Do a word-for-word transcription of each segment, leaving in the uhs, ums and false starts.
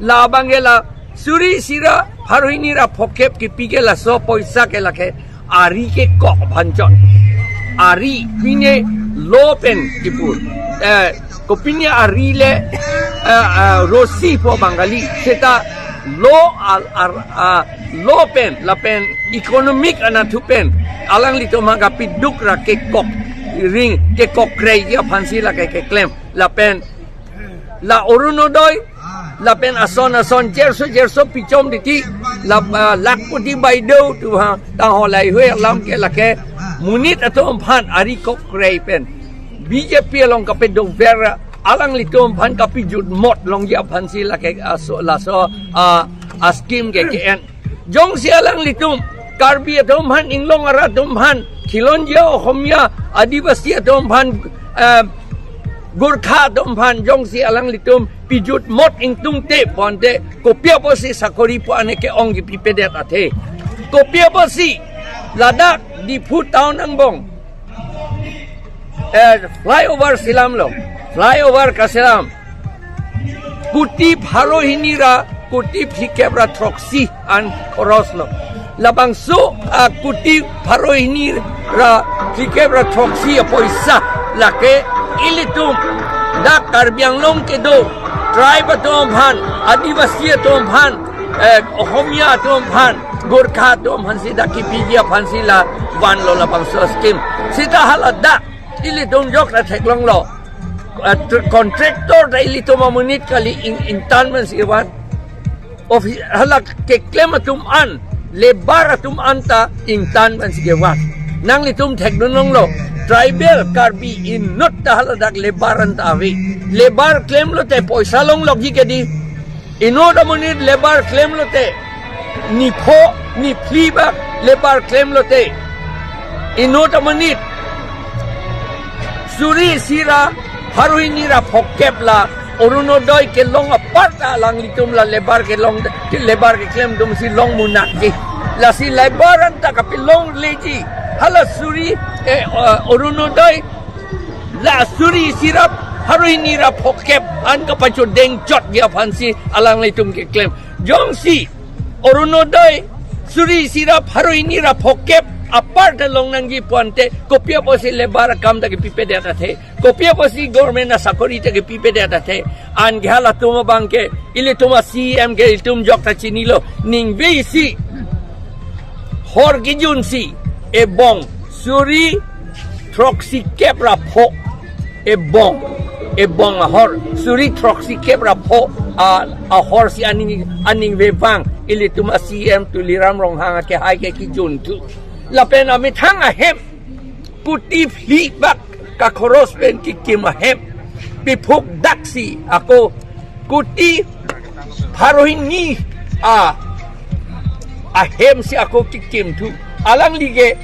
Labang ke la suri isi ra pharo hini ra phokep kipi ke laso poisa ke lake ari kekok aphan chot. Ari pine lo pen kipu. Eh, kopine ari le, eh, eh, rosi po Bangali. Seta lo al, ar, ah, lo pen, lapen economic anatthu pen alanglitum ha kapiduk ra kekok ring, kekok krei aphansi lake keklem. Lapen la Orunodoi, lapen ason ason jerso jerso pichom titi, la, ah, Lakhpati Baideo atum ha, ta holai hui alam ke lake monit atum aphan ari kok krei pen B J P along kapedover, alanglitum aphan kapijut mot longji aphansi lake aso, laso, ah, a scheme ke ke-en. Jongsi alanglitum Karbi atum aphan, inglong arat atum aphan, Khilonjia Ohomia, Adivasi atum aphan, eh, Gorkha atum aphan jongsi alanglitum pijut mot ingtungte ponte, kopi apotsi sakori pu ane ke-ong kipipedet athe? Kopi apotsi ladak Diphu town angbong, eh, flyover selamlo, flyover kaselam, kuti pharo hini ra kuti phlikep ra throksi an khoros lo. Labangso, ah, kuti pharo hini ra phlikep ra throksi apoisa lake ilitum dak Karbi Anglong kedo tribe atum aphan, Adivasi atum aphan, eh, Ohomia atum aphan, Gorkha atum aphansi dak kipiji aphansi la vanlo labangso scheme. Seta hala dak ilitum jok ra theklonglo. Ah, tr-, contractor ta ilitum amonit kali, ing, ingtan pensi van. Office, hala keklem atum an, labour atum an ta ingtan pensi kevan. Nanglitum thekdun longlo, tribal Karbi inut ta hala dak labour an ta ave. Labour klemlote poisa longlokji ke dei. Inut amonit labour klemlote, nipho niphli bak labour klemlote, inut amonit suri isi ra pharo hini ra phokep la Orunodoi kelong apar ta alanglitum la labour kelong, ke labour keklem atumsi long munak ke. Lasi labour an ta kapelongleji. Hala suri, eh, eh, Orunodoi la suri isi ra pharo hini ra phokep an kapachodeng chotji aphansi alanglitum keklem. Jongsi Orunodoi suri isi ra pharo hini ra phokep apar ta long nangji ponte, kopi apotsi labour akam ta kipipedet athe? Kopi apotsi government asakori ta kipipedet athe? Anke halatum abang ke, ilitum a C M ke ilitum jok ta chinilo, ningve isi hor kijunsi ebong suri throksikep ra pho, ebong, ebong ahor suri throksikep ra pho a, ahorsi aning, aningve vang ilitum a C M Tuliram Ronghang akehai ke kijunthu. Lapen amethang ahem kuti phli bak kakhoros pen kikim ahem piphuk daksi ako kuti pharo hini a, ahemsi ako kikimthu. Alangli ke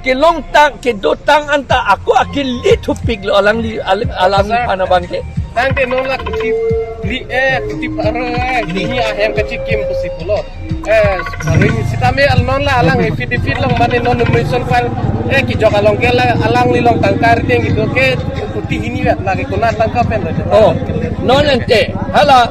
kelongtang, kedotang anta ako akili thupiklo alangli, alang, alangli aphan abang ke. Tangte non la kuti phli, eh, kuti pharo, eh, hini ahem kachikim pusi pulo. Eh, sitame al non la alang affidavit along mane non nomination file, eh, kijok along ke la alangli along tangka ardeng gitu ke kuti hini vet lagi kuna tangka pen lo. Oh, non ante hala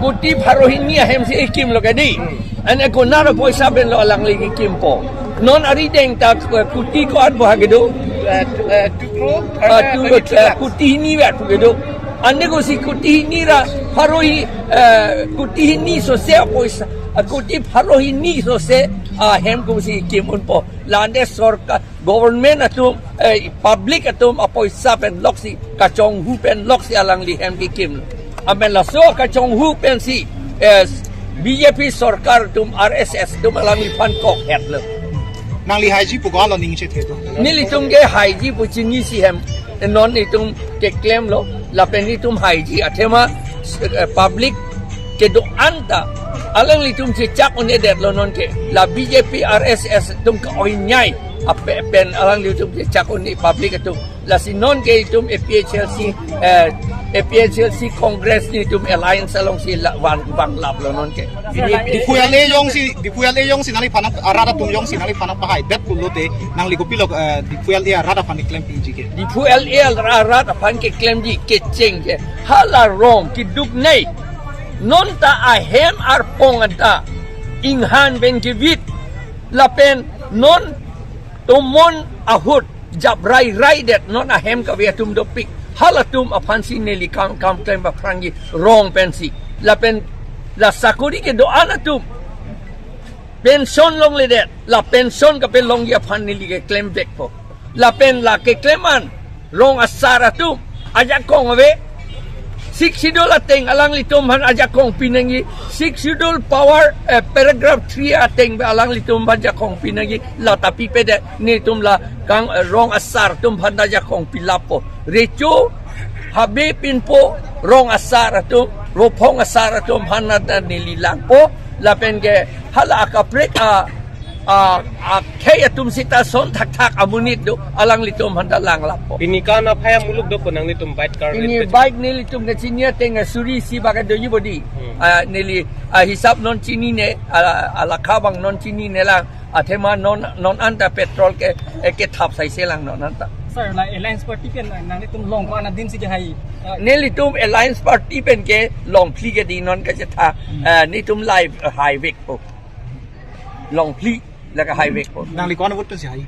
kuti pharo hini ahemsi kimlo ke dei. Hmm. Ane kuna ra poisa pen lo alangli kikimpo. Non arideng ta, eh, kuti ko-an bo ha kedo? Eh, tu-, eh, two crore, ah, eh, tu, thirty-two eh, lakhs. Kuti hini vet kedo. Ane kosi kuti hini ra pharo hi, eh, kuti hini sose apoisa, ah, kuti pharo hini sose ahem kosi kim unpo. La ante sorkar, government atum, eh, public atum apoisa pen loksi, kachonghu pen loksi alangli hem kikimlo. Amen laso kachonghu pensi, eh, B J P sorkar atum, R S S atum alangli aphan kokhetlo. Nangli haiji pu ko alo ning chethe to? Nelitum ke haiji pu chinisi hem. Non itum keklemlo, lapen itum haiji athema, eh, public kedo anta alanglitum chechak un-edetlo nonke. La B J P R S S atum ka-oinyai ape pen alanglitum chechak un-e public atum. Lasi nonke itum A P H L C, eh, A P H L C Congress nelitum alliance alongsi la van vanglaplo nonke. Diphu L A jongsi, Diphu L A jongsi nangliphan arat atum jongsi nangliphan pahaidet pulote nangli kopilo, eh, Diphu L A arat aphan keklemji ke? Diphu L A arat aphan keklemji kecheng ke hala rong kiduk nei. Non ta ahem arpong anta inghan pen kivit lapen non tomon ahut jap rai rai det, non ahem kave atum dopik, halatum aphansi neli kam kam klem aphrangji rong pensi. Lapen la sakori kedo-an atum pension longledet, la pension kapelongji aphan neli keklem vekpo. Lapen la keklem an rong asar atum ajakong ave. Sixth Schedule ateng alanglitum aphan ajakong pinangji. Sixth Schedule power, eh, paragraph three ateng alanglitum aphan ajakong pinangji. La ta pipedet, netum la kang, eh, rong asar atum aphan ta ajakong pilappo. Recho, habe pinpo, rong asar atum, rophong asar atum aphan ta neli langpo. Lapen ke hala akaprek a a, akhei atum sita son thakthak amonit do, alanglitum aphan ta langlappo. Pini kan aphai amuluk do ko nanglitum bike car ini red bike nelitum kachini ateng suri isi baka doji bodi. Hmm. Ah, neli, ah, hisap non chinine, ah, alakha abang non chinine lang, athema non, non anta petrol ke, eh, kethap saise lang non anta. Sir, la Alliance Party pen nanglitum long ko-an adinsi kehai? Ah, nelitum Alliance Party pen ke longphli ke di non kachetha, hmm, ah, netum live, ah, haivekpo. Longphli lake haivekpo. Nangli ko-an vote pensi hai?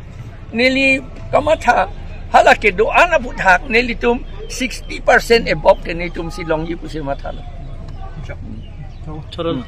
Neli kamatha, hala kedo-an aphuthak nelitum sixty percent above ke netumsi longji pusi matha lo. Choro.